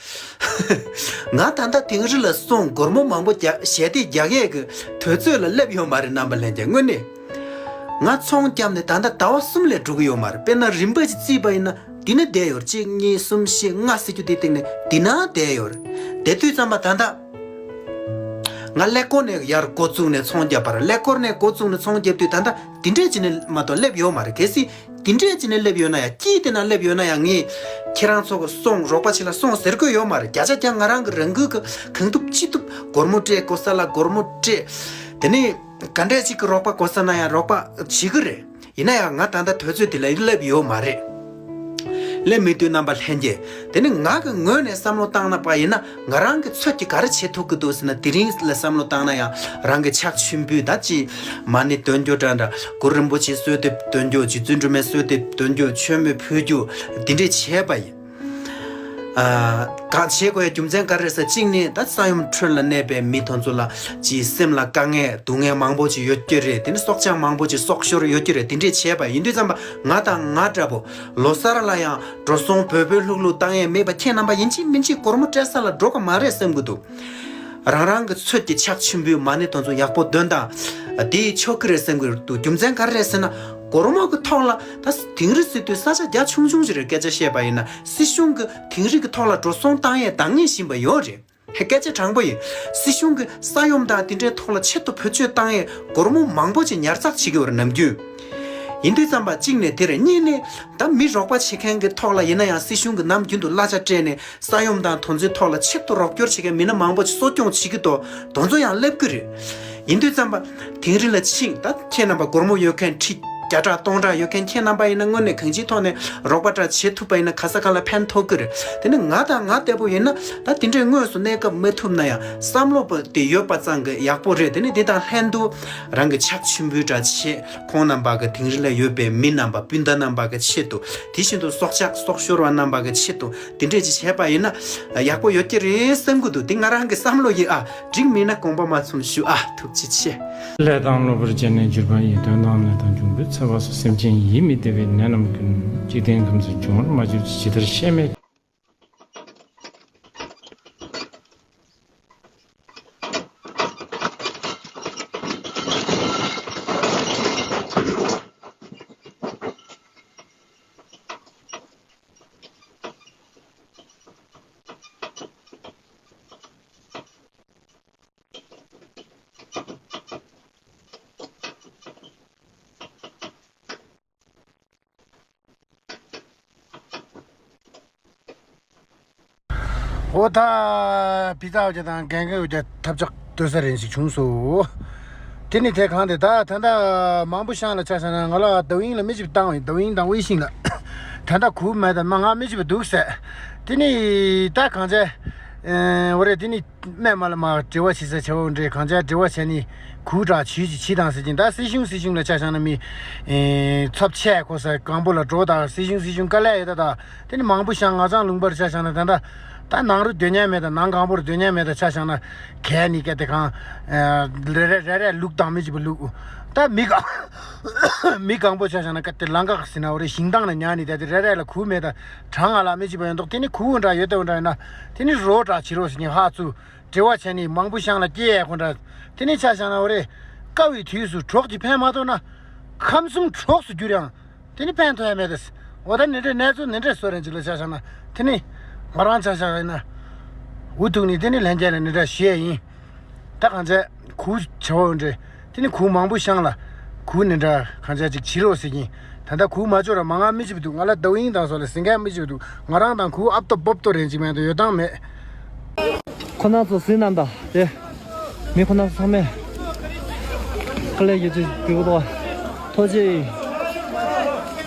ང་ད་ལྟ་དིང་རི་ལ་སོང་སྒོར་མོ་མང་པོ་རྒྱག་ཞལ་འདེབས་རྒྱག་ཡས་ཀྱི་དུས་ཚོད་ལ་སླེབས་ཡོད་མ་རེད། རྣམ་པ་ལྷན་རྒྱས་དངོས་གནས། ང་ཚོང་བརྒྱབ་ནས་ད་ལྟ་ཟླ་བ་གསུམ་ལས་འགྲོ་གི་ཡོད་མ་རེད། དཔེར་ན་རིམ་པ་ཅིག་བརྩིས་པ་ཡིན་ན་འདི་ན་བསྡད་ཡོད་རེད། གཅིག་གཉིས་གསུམ་བཞི་ལྔ་ཟེར་རྒྱུ་དེ་སྟེང་ནས་འདི་ན་བསྡད་ཡོད་རེད། དེ་དུས་ཙམ་པ་ད་ལྟ་ང་ཀླད་ཀོར་ནས་ཡར་འགོ་བཙུགས་ནས་ཚོང་བརྒྱབ་པ་རེད། ཀླད་ཀོར་ནས་འགོ་བཙུགས་ནས་ཚོང་བརྒྱབ་དུས་ད་ལྟ་འདི་འདྲས་ཅིག་ནས་མ་གཏོགས་སླེབས་ཡོད་མ་རེད། གལ་སྲིད་འདི་འདྲས་ཅིག་ནས་སླེབས་ཡོད་ན་ཡང་། དཀྱིལ་དེ་ན་སླེབས་ཡོད་ན་ཡང་། ངས་ཁྱེད་རང་ཚོ་གི་སོང་རོགས་པ་བྱེད་ལ་སོང་ཟེར་དགོས་ཡོད་མ་རེད། བརྒྱ་ཆ་བརྒྱ་ང་རང་གི་རང་འགུལ་གི་གང་ཐུབ་ཅི་ཐུབ་སྒོར་མོ་སྤྲད། གོ་ས་ལ་སྒོར་མོ་སྤྲད། དེ་ནས་ག་འདྲས་ཅིག་གི་རོགས་པ་དགོས་ས་ན་ཡང་རོགས་པ་བྱེད་གི་རེད། ཡིན་ན་ཡང་ང་ད་ལྟ་དུས་ཚོད་དེ་ལ་སླེབས་ཡོད་མ་རེད། སླེབས་མེད་དུས་རྣམ་པ་ལྷན་རྒྱས། དེ་ནི་ང་གི་ངོས་ནས་བསམ་བློ་བཏང་ན་པ་ཡིན་ན། ང་རང་གི་ཚོད་ཀྱིས་ག་རེ་བྱེད་ཐུབ་ཀྱི་འདུག་ཟེར་ན། དེ་རིང་ལ་བསམ་བློ་བཏང་ན་ཡང་རང་གི་ཕྱག་མཆོད་འབུལ་ད་ཅི་མ་ཎི་འདོན་རྒྱུ་འདྲ་འདྲ། གུ་རུ་རིན་པོ་ཆེ་གསོལ་འདེབས་འདོན་རྒྱུ། རྗེ་བཙུན་སྒྲོལ་མའི་གསོལ་འདེབས་འདོན་རྒྱུ། མཆོད་མེ་ཕུལ་རྒྱུ། འདི་འདྲས་བྱས་པ་ཡིན། ཨ། གང་བྱེད་དགོས་ཡ་རྒྱུ་མཚན་ག་རེ་རེད་ཟེར། གཅིག་ནི་ད་ས་ཡོམ་ཁྲོད་ལ་གནས་པའི་མི་དེ་ཚོ་ལ་ཅིག་སེམས་ལ་དཀའ་ངལ་སྡུག་བསྔལ་མང་པོ་ཅིག་ཡོད་ཀྱི་རེད། དེ་ནི་སྲོག་ཆགས་མང་པོ་ཅིག་སྲོག་ཤོར་ཡོད་ཀྱི་རེད། དེ་འདྲས་བྱས་པ་ཡིན་དུས་ཙམ་པ་ང་དང་ང་འདྲ་པོ་ལོ་གསར་ལ་ཡང་འགྲོ་སོང་བོད་པའི་ལྷུག་ལྷུག་བཏང་ཡས་མེད་པ། ཁྱེད་རྣམ་པ་ཡིན་གཅིག་མིན་གཅིག་སྒོར་མོ་སྤྲད་ས་ལ་འགྲོ་གི་མ་རེད་བསམ་གི་འདུག་རང་རང་གི་ཚོད་ཀྱི་ཕྱག་མཆོད་འབུལ་མ་ཎི་དེ་ཚོ་ཡག་པོ་འདོན་དང་། དེ་ཆོག་གི་རེད་བསམ་གི་འདུག་རྒྱུ་མཚན་ག་རེ་རེད་ཟེར་ན། སྒོར་མོ་གི་ཐོག་ལ་ད་དིང་རི་ཟེར་དུས་ས་ཆ་རྒྱ་ཆུང་ཆུང་ཞིག་རེད། སྐད་ཆ་བཤད་པ་ཡིན་ན། སྲིད་གཞུང་གི་དིང་རི་གི་ཐོག་ལ་འགྲོ་སོང་བཏང་ཡས་འདང་ངེས་བཞིན་པ་ཡོད་རེད། ཧེ། སྐད་ཆ་དྲང་པོ་ཡིན། སྲིད་གཞུང་གི་ས་ཡོམ་དང་དེ་འདྲའི་ཐོག་ལ་ཆེད་དུ་བེད་སྤྱོད་བཏང་ཡས་སྒོར་མོ་མང་པོ་ཅིག་ཉར་ཚགས་བྱེད་ཀྱི་ཡོད་རེད། ནམ་རྒྱུན། ཡིན་དུས་ཙམ་པ་གཅིག་ནས་དེ་རེད། གཉིས་ནས་ད་མི་རོགས་པ་བྱེད་མཁན་གྱི་ཐོག་ལ་ཡིན་ན་ཡང་། སྲིད་གཞུང་གིས་ནམ་རྒྱུན་དུ་གླ་ཆ་སྤྲད་ནས་ས་ཡོམ་དང་དེ་ཚོའི་ཐོག་ལ་ཆེད་དུ་རོགས་སྐྱོར་བྱེད་མཁན་མི་སྣ་མང་པོ་ཅིག་གསོ་སྐྱོང་བྱེད་ཀྱི་འདུག་དེ་ཚོ་ཡང་སླེབས་ཀྱི་རེད། ཡིན་དུས་ཙམ་པ་དིང་རི་ལ་ཕྱིན། ད་ཁྱེད་རྣམ་པ་སྒོར་མོ་ཡོད་མཁན། ཁྲི་བརྒྱ་ཕྲག་སྟོང་ཕྲག་ཡོད་མཁན་ཁྱེད་རྣམ་པ་ཡིན་ན། དངོས་གནས་གང་ཅིའི་ཐོག་ནས་རོགས་པ་འདྲ་བྱེད་ཐུབ་པ་ཡིན་ན་ག་ས་ག་ལ་ཕན་ཐོགས་ཀྱི་རེད། དེ་ནི་ང་དང་ང་ལྟ་བུ་ཡིན་ན་ད་དེ་འདྲའི་དངོས་སུ་གནས་སྐབས་མ་ཐུབ་ན་ཡང་། བསམ་བློ་དེ་ཡོད་པ་ཙམ་གྱིས་ཡག་པོ་རེད། དེ་ནི་དེ་དང་ལྷན་དུ་རང་གི་ཕྱག་མཆོད་འབུལ་འདྲ་བྱེད། ཁོང་རྣམ་པ་གི་དིང་རི་ལ་ཡོད་པའི་མི་རྣམ་པ་སྤུན་ཟླ་རྣམ་པ་གི་ཆེད་དུ། དེ་བཞིན་དུ་སྲོག་ཆགས་སྲོག་ཤོར་བ་རྣམ་པ་གི་ཆེད་དུ་དེ་འདྲས་ཅིག་བྱས་པ་ཡིན་ན་ཡག་པོ་ཡོད་ཀྱི་རེད་བསམ་གྱི་འདུག་དེ་ང་རང་གི་བསམ་བློ་ཡིན་ཨ། འགྲིག་མིན་ན་དགོངས་པ་མ་ཚོམ་ཞུ་ཨ། ཐུགས་རྗེ་ཆེ། ལས་དང་གློ་བུར་བཅས་ནས་གྱུར་པ་ཡི། དོན་དང་ནི་དང་འབྱུང་པོའི་ཚེ་བ་སོགས། སེམས་ཅན་ཡིད་མི་བདེ་བའི་ནད་རྣམས་ཀུན། འཇིག་རྟེན་ཁམས་སུ་འབྱུང་བར་མ་གྱུར་ཅིག་ཇི་ལྟར་གཤེད་མས། འོ་ད་བི་ཏ་འོ་ཅག་དང་རྒན་རྒན་འོ་ཅག་ཐབས་ཆག་སྡོད་ས་རན་ཞིག་བྱུང་སོ། དེ་ནི་དེ་གང་དེ་ད་ད་ལྟ་མང་པོ་ཤང་ལ་ཆ་བཞག་ན་ང་ལ་ཏའོ་ཡིན་ལ་མི་ཅིག་བཏང་བ་ཡིན། ཏའོ་ཡིན་དང་ཝེ་ཤིང་ལ། ད་ལྟ་གུ་མེད་ད་མ་ང་མི་ཅིག་བ་འདུག་ཟེར། དེ་ནི་ད་གང་བྱས། ཨེ། འོ་རེད། དེ་ནི་སྨན་མ་ལ་མ་འབྲེལ་བ་བྱེད་ས་བྱ་བ་འདྲེ་གང་བྱས་འབྲེལ་བ་བྱས་ནི་གུ་དྲག་བྱུས་ཅིག་བྱེད་དང་ཟེར་གྱིན། ད་སྲིད་གཞུང་སྲིད་གཞུང་ལ་ཆ་བཞག་ན་མི་ཨེ་ཚབ་ཆས་ཁོ་ས་གང་པོ་ལ་འགྲོ་དང་སྲིད་གཞུང་སྲིད་གཞུང་དཀའ་ལས་ཡོད་ད། ད་དེ་ནི་མང་པོ་ཤང་ང་ཚང་ལུང་པར་ཆ་བཞག་ན་ད་ད་ད་ནང་རུ་སྡོད་ཉན་མེད་ད་ནང་གང་པོར་སྡོད་ཉན་མེད་ད་ཆ་བཞག་ན་གས་ནི་སྐད་དེ་གང་ཨེ་རེ་རེ་རེ་རེ་ལུག་དང་མི་ཅིག་བ་ལུག་ད་མི་གང་མི་གང་པོ་ཆ་བཞག་ན་སྐད་དེ་ལང་ཀ་ཟེར་ན་འོ་རེ་ཞིང་ཐང་ལ་ཉལ་ནི་ད་དེ་རེ་རེ་ལ་གུ་མེད་ད་གྲང་ང་ལ་མི་ཅིག་བ་ཡོད་མདོག་དེ་ནི་གུ་འདྲ་ཡོད་ད་འདྲ་ཡོད་ན་དེ་ནི་རོ་དྲག་བྱེད་རོགས་ཟེར་གྱིན་ཧ་ཚུ། འབྲེལ་བ་བྱས་ནས་མང་པོ་ཤང་ལ་སྐྱེལ་ཡས་ཁོ་འདྲ། དེ་ནས་ཆ་བཞག་ན་འོ་རེད། དཀའ་བའི་དུས་སུ་གྲོགས་ཀྱིས་ཕན་མ་ཐོགས་ན། ཁམས་གསུམ་གྲོགས་སུ་གྱུར་ཡང་། དེ་ནི་ཕན་ཐོགས་ཡ་མེད་དེ། འོ་ད་ནི་འདྲེ་གནས་ཚུལ་ནི་འདྲེ་སོ་རེན་ཅིག་ལ་ཆ་བཞག་ན། དེ་ནི་ང་རང་ཆ་བཞག་ཡིན་ན། འུ་ཐུག་ནི་དེ་ནི་ལྷན་རྒྱས་ལ་ནི་འདྲ་ཞུ་ཡ་ཡིན། ད་གང་བྱས་གུ་བྱ་བ་འདྲེ། དེ་ནི་གུ་མང་པོ་ཤང་ལ་གུ་ནི་འདྲ་གང་བྱས་ཅིག་བྱེད་རོགས་ཟེར་གྱིན། ད་ལྟ་གུ་མ་འབྱོར་ར་མ་ང་མི་བྱེད་པ་འདུག་ང་ལ་ཏའོ་ཡིན་དང་སོགས་ལ་ཟིན་མཁན་མི་བྱེད་པ་འདུག་ང་རང་དང་གུ་ཨབ་ཏོ་སྦོབ་ཏོ་རེན་ཅིག་མེད་དུ་ཡོད་དང་མེད། ཁོ་ན་ཚོ་ཟིན་ནམ་ད་དེ། མི་ཁོ་ན་ཚོ་ཚང་མས། ཁ་ལས་ཡོད་ཚུལ་འབུལ་གོ་ཐོ་ཅེ།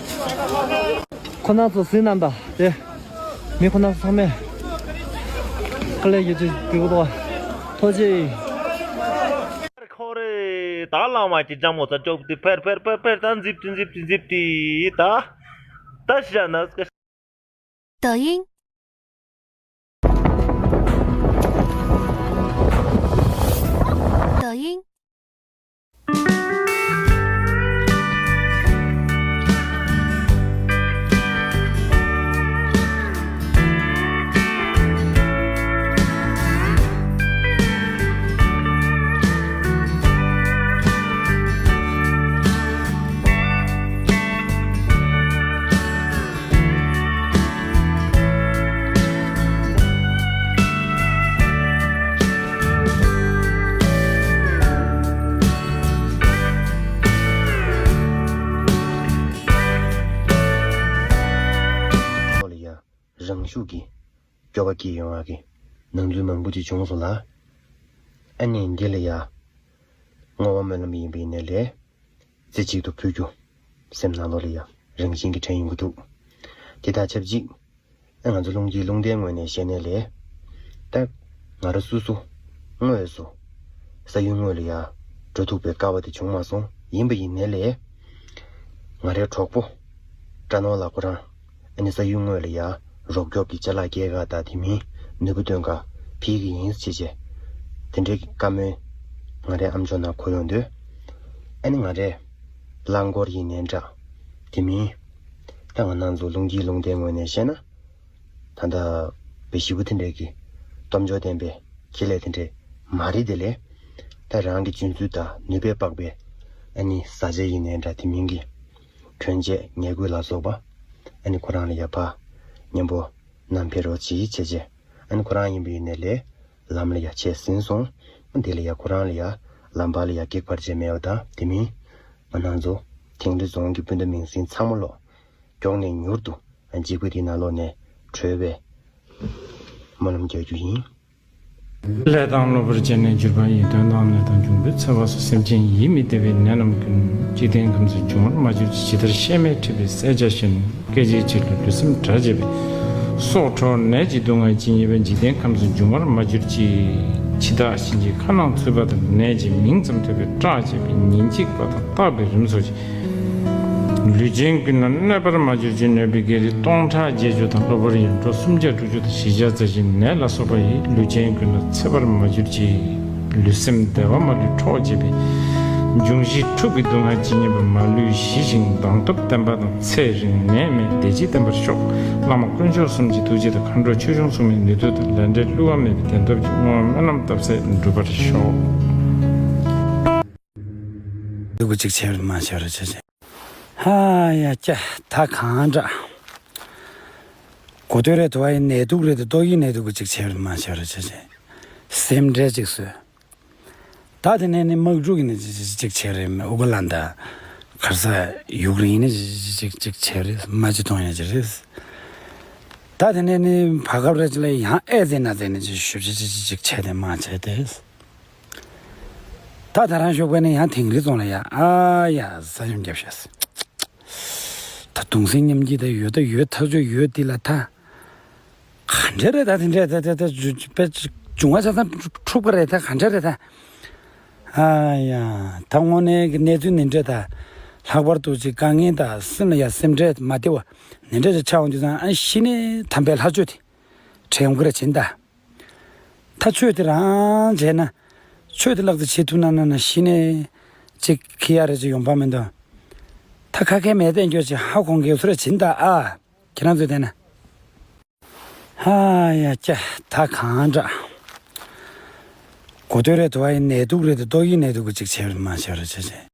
ཁོ་ན་ཚོ་ཟིན་ནམ་ད་དེ། མི་ཁོ་ན་ཚོ་ཚང་མས། ཁ་ལས་ཡོད་ཚུལ་འབུལ་གོ་ཐོ་ཅེ། ཁོ་རེ་ད་ལང་མ་ཅི་ལྕམ་མོ་ཚ་ཅོབ་ཏི་ཕེར་ཕེར་ཕེར་ཕེར་ད་འཛིབ་ཏི་འཛིབ་ཏི་འཛིབ་ཏི་ད། ད་ཤ་ན་སྐ་抖音。抖音。ལ་ཡ་རང་ཤུགས་ཀྱིས་སྐྱོ་བ་སྐྱེ་ཡོང་བ་གི་ནང་ཚུལ་མང་པོ་ཅིག་བྱུང་སོང་ལ། ཨ་ནི་འདི་ལ་ཡ་བསྔོ་བ་སྨོན་ལམ་ཡིན་པ་ཡིན་ནའི་ལས། རྩེ་གཅིག་ཏུ་ཕུལ་རྒྱུ། སེམས་ནང་ལོགས་ལ་ཡང་རང་བཞིན་གྱིས་དྲན་ཡོང་གི་འདུག་དེ་དང་ཆབས་ཅིག་ང་ཚོ་རླུང་འཕྲིན་རླུང་རྟའི་ངོས་ནས་བཤད་ནའི་ལས། ད་ང་རང་སོ་སོ་དངོས་སུ་ས་ཡུལ་དངོས་ལ་ཡང་འགྲོ་ཐུབ་པའི་སྐལ་བ་དེ་བྱུང་མ་སོང་། ཡིན་པ་ཡིན་ནའི་ལས། ང་རའི་གྲོགས་པོ་བཀྲ་ནོར་ལགས་ཁོ་རང་ཨ་ནི་ས་ཡུལ་དངོས་ལ་ཡ་རོགས་སྐྱོབ་ཀྱི་ཅ་ལག་སྐྱེལ་ག་དང་དེ་མིན་ནུས་པ་འདོན་ག་ཕེབས་ཀྱི་ཡིན་ཟེར་བྱས། དེ་འདྲའི་བཀའ་མོལ་ང་རའི་ཨམ་ཅོག་ནང་གོ་ཡོང་དུས། ཨ་ནི་ང་རས་རླངས་འཁོར་ཡིན་ནའི་འདྲ། དེ་མིན་ད་ང་རང་ཚོ་རླུང་འཕྲིན་རླུང་རྟའི་ངོས་ནས་བཤད་ན། ད་ལྟ་བའི་ཞི་བ་དེ་འདྲའི་གི་སྟོབས་འབྱོར་ལྡན་པའི་ཁེ་ལས་དེ་འདྲའི་མ་རེད་དེ་ལས། ད་རང་གི་རྒྱུན་མཐུད་དང་ནུས་པས་དཔག་པའི་ཨ་ནི་བཟའ་བཅའ་ཡིན་ནའི་འདྲ། དེ་མིན་གི་གྱོན་ཆས་ཉལ་གོས་ལ་སོགས་པ་ཨ་ནི་ཁོ་རང་ལ་ཡ་ཕར་མཉམ་པོ་བསྣམས་ཕེབས་རོགས་གྱིས་བྱས་བྱས། ཨ་ནི་ཁོ་རང་ཡིན་པ་ཡིན་ནའི་ལས་ལམ་ལ་ཡ་ཆས་ཟིན་སོང་། དེ་ལ་ཡ་ཁོ་རང་ལ་ཡ་ལམ་བར་ལ་ཡ་སྐེག་པར་བྱས་མེད་པ་དང་། དེ་མིན་ང་རང་ཚོ་དིང་རི་རྫོང་གི་སྤུན་ཟླ་མིང་སྲིང་ཚང་མ་ལོ། མགྱོགས་ནས་མྱུར་དུ་འཇིགས་པ་འདི་ནང་ལོགས་ནས་གྲོལ་བའི་སྨོན་ལམ་རྒྱག་རྒྱུ་ཡིན། ལས་དང་གློ་བུར་བྱས་ནས་གྱུར་པ་ཡི། དོན་དང་ནི་དང་འབྱུང་པོའི་ཚེ་བ་སོགས། སེམས་ཅན་ཡིད་མི་བདེ་བའི་ནད་རྣམས་ཀུན། འཇིག་རྟེན་ཁམས་སུ་འབྱུང་བར་མ་གྱུར་ཅིག་ཇི་ལྟར་གཤེད་མས་ཁྲིད་པའི་བསད་བྱ་བཞིན། སྐད་ཅིག་གཅིག་ལ་ལུས་སེམས་འབྲལ་བྱེད་པའི། སྲོག་འཕྲོག་ནད་ཀྱི་སྡུག་བསྔལ་ཇི་སྙེད་པ། འཇིག་རྟེན་ཁམས་སུ་འབྱུང་བར་མ་གྱུར་ཅིག་འཆི་བདག་གཤིན་རྗེའི་ཁ་ནང་ཚུད་པ་དང་། ནད་ཀྱི་མིང་ཙམ་ཐོས་པས་སྐྲག་བྱེད་པའི། ཉིན་གཅིག་པ་དང་རྟག་པའི་རིམས་སོགས་ཀྱིས། ལུས་ཅན་ཀུན་ལ་གནོད་པར་མ་གྱུར་ཅིག་གནོད་པའི་བགེགས་རིགས་སྟོང་ཕྲག་བརྒྱད་ཅུ་དང་། གློ་བུར་ཡེ་འདྲོག་སུམ་བརྒྱ་དྲུག་ཅུ་དང་། བཞི་བརྒྱ་རྩ་བཞིའི་ནད་ལ་སོགས་པ་ཡིས། ལུས་ཅན་ཀུན་ལ་འཚེ་བར་མ་གྱུར་ཅིག་ལུས་སེམས་བདེ་བ་མ་ལུས་འཕྲོག་བྱེད་པའི། འབྱུང་བཞི་འཁྲུགས་པའི་སྡུག་བསྔལ་ཇི་སྙེད་པ། མ་ལུས་ཞི་ཞིང་མདངས་སྟོབས་ལྡན་པ་དང་། ཚེ་རིང་ནད་མེད་བདེ་སྐྱིད་ལྡན་པར་ཤོག་བླ་མ་དཀོན་མཆོག་གསུམ་གྱི་ཐུགས་རྗེ་དང་། མཁའ་འགྲོ་ཆོས་སྐྱོང་སྲུང་མའི་ནུས་སྟོབས་དང་། ལས་འབྲས་བསླུ་བ་མེད་པའི་བདེན་སྟོབས་ཀྱིས། བསྔོ་བ་སྨོན་ལམ་བཏབ་ཚད་འགྲུབ་པར་ཤོག་སྡུག་གུ་གཅིག་ཆེར་མ་ཆེར་བྱེད་ཅིང་། ཧ་ཡ་ཀྱ་ད་གང་འདྲ། གོ་ཐོས་རེད་དོ། ཨ་ཡི་ནད་དུག་རེད་དོ། ཏོག་དབྱིབས་ནད་དུག་གུ་གཅིག་ཆེར་མ་ཆེར་བྱེད་ཅིང་། སེམས་ཁྲལ་གཅིག་བཟོས། ད་དེ་ནས་ནི་དམག་འཁྲུག་གི་ནི་གཅིག་བྱས་རེད། ཨུ་ག་ལན་ད་གར་ས་ཡུཀ་རེན་ནི་གཅིག་གཅིག་བྱས་རེད། མ་ཅི་གཏོང་ཡ་ཅི་རེད། ད་དེ་ནས་ནི་བར་སྐབས་རེ་ཅིག་ལ་ཡང་ཨེ་ཙི་ན་ཙི་ནས་ཅིག་ཞུ་ཅིག་ཅིག་ཅིག་ཅིག་བྱས་ཏེ་མ་བྱས་ཏེ། ད་ད་རང་ཞོགས་པ་ནས་ཡང་དིང་རི་རྫོང་ལ་ཡ་ཨ་ཡ་ས་ཡོམ་བརྒྱབ་ཤག་ད་གདུང་སེམས་མཉམ་སྐྱེད་ད་ཡོད་ད་ཡོད་ཐག་ཆོད་ཡོད་འདི་ལ་ད། ག་འདྲ་རེད་ད་དེ་འདྲ་ད་ད་ད་ད་ཇུ་པེ་འབྱུང་བ་ཆ་ཚང་འཁྲུག་པ་རེད་ད་ག་འདྲ་རེད་ད། ཨ་ཡ། ད་དངོས་གནས་ཀྱི་གནས་ཚུལ་འདི་འདྲ་ད། ལྷག་པར་དུ་ཅིག་དཀའ་ངལ་ད་སེམས་ལ་ཡ་སེམས་ཁྲལ་མ་བདེ་བ་འདི་འདྲ་ཅིག་ཆགས་འོང་དུས་ཙང་ཨ་གཞི་ནས་དམ་པའི་ལྷ་ཆོས་དེ་དྲན་དགོས་རེད་བྱིན་ད། ད་ཆོས་དེ་རང་བྱས་ན་ཆོས་དེ་ལག་ཏུ་བྱེད་ཐུབ་ན་ན་ན་གཞི་ནས་ཅིག་ཁི་ཡ་རེ་ཅིག་ཡོང་པ་མི་འདུག་ད་ཁ་ཁའི་མེ་བསྟན་རྒྱུ་ཅིག་ཧ་གོ་གི་ཚོད་རེ་བྱིན་ད་ཨ། ཁྱེད་རང་ཚོས་བལྟས་ན། ཧ་ཡ་ཀྱ་ད་གང་འདྲ། གོ་ཐོས་རེད་དུ་བ་ཡི་ནད་དུག་རེད་དུ་ཏོག་དབྱིབས་ནད་དུག་གི་ཅིག་བྱས་རེད་མ་བྱས་རེད་བྱས་བྱས།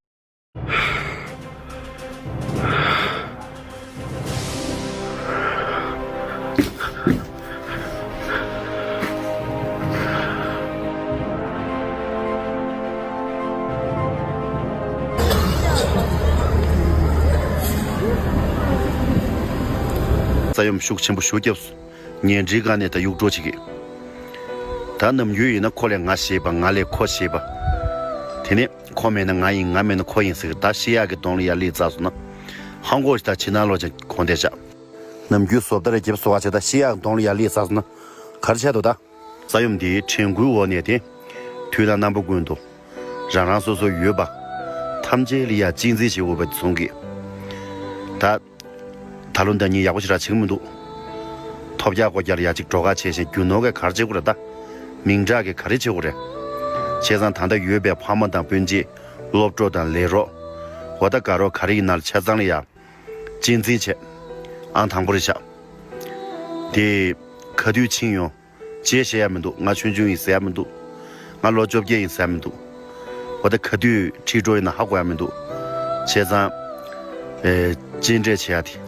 ས་ཡོམ་ཤུགས་ཆེན་པོ་ཞུ་བརྒྱབ་སོང་། ཉལ་ཁྲིའི་སྒང་ནས་ད་གཡུག་འགྲོ་བྱེད་ཀྱི། ད་ནམ་རྒྱུན་ཡིན་ན་ཁོ་ལས་ང་ཞེད་པ་ང་ལས་ཁོ་ཞེད་པ། དེ་ནས་ཁོ་མེད་ན་ང་ཡིན་ང་མེད་ན་ཁོ་ཡིན་ཟེར་གི་ད་ཤི་ཡག་གི་གདོང་ལ་ཡར་སླེབས་ཚར་སོང་ན། ཧང་གོ་ཞིག་ད་ཕྱི་ནང་ལོག་ཅིག་གོན་བསྡད་བཞག་ནམ་རྒྱུན་བཟོ་ལྟ་རེ་རྒྱབ་བཟོ་བ་བྱས་ད་ཤི་ཡག་གི་གདོང་ལ་ཡར་སླེབས་ཚར་སོང་ན། ག་རེ་བྱས་འདུག་ད། ས་ཡོམ་འདིའི་དྲན་སྐུལ་འོག་ནས་ཏེ། དུས་དང་རྣམ་པ་ཀུན་ཏུ། རང་རང་སོ་སོ་ཡོད་པ། ཐམས་ཅད་ལ་ཡ་གཅེས་འཛིན་བྱེད་དགོས་པ་མཚོན་གི། ད། ད་ལོ་ཟླ་ཉིན་ཡག་པོ་ཞེ་དྲག་བྱེད་ཀྱི་མི་འདུག་ཐོབ་རྒྱག་སྒོ་རྒྱག་ཡ་གཅིག་འགྲོ་ཁ་བྱས་ཤིང་རྒྱུ་ནོར་གས་ག་རེ་བྱེད་དགོས་རེད་ད། མིང་གྲགས་ཀྱིས་ག་རེ་བྱེད་དགོས་རེད། བྱས་ཙང་ད་ལྟ་ཡོད་པའི་ཕ་མ་དང་སྤུན་མཆེད། སློབ་གྲོགས་དང་ལས་རོགས། འོ་ད་དགའ་རོགས་ག་རེ་ཡིན་ན་ལ་ཆ་ཚང་ལ་ཡ། གཅེས་འཛིན་བྱས། ཨང་དང་པོ་རེད་ཤག་དེ། ག་དུས་ཕྱིན་ཡོང་། ཅེས་བཤད་ཡ་མི་འདུག་ང་ཆུང་ཆུང་ཡིན་ཟེར་ཡ་མི་འདུག་ང་ལོ་བཅོ་བརྒྱད་ཡིན་ཟེར་ཡ་མི་འདུག་འོ་ད་ག་དུས་ཁྲིད་འགྲོ་ཡིན་ན་ཧ་གོ་ཡ་མི་འདུག་བྱས་ཙང་། ཨེ། གཅེས་སྤྲས་བྱེད་ཡ་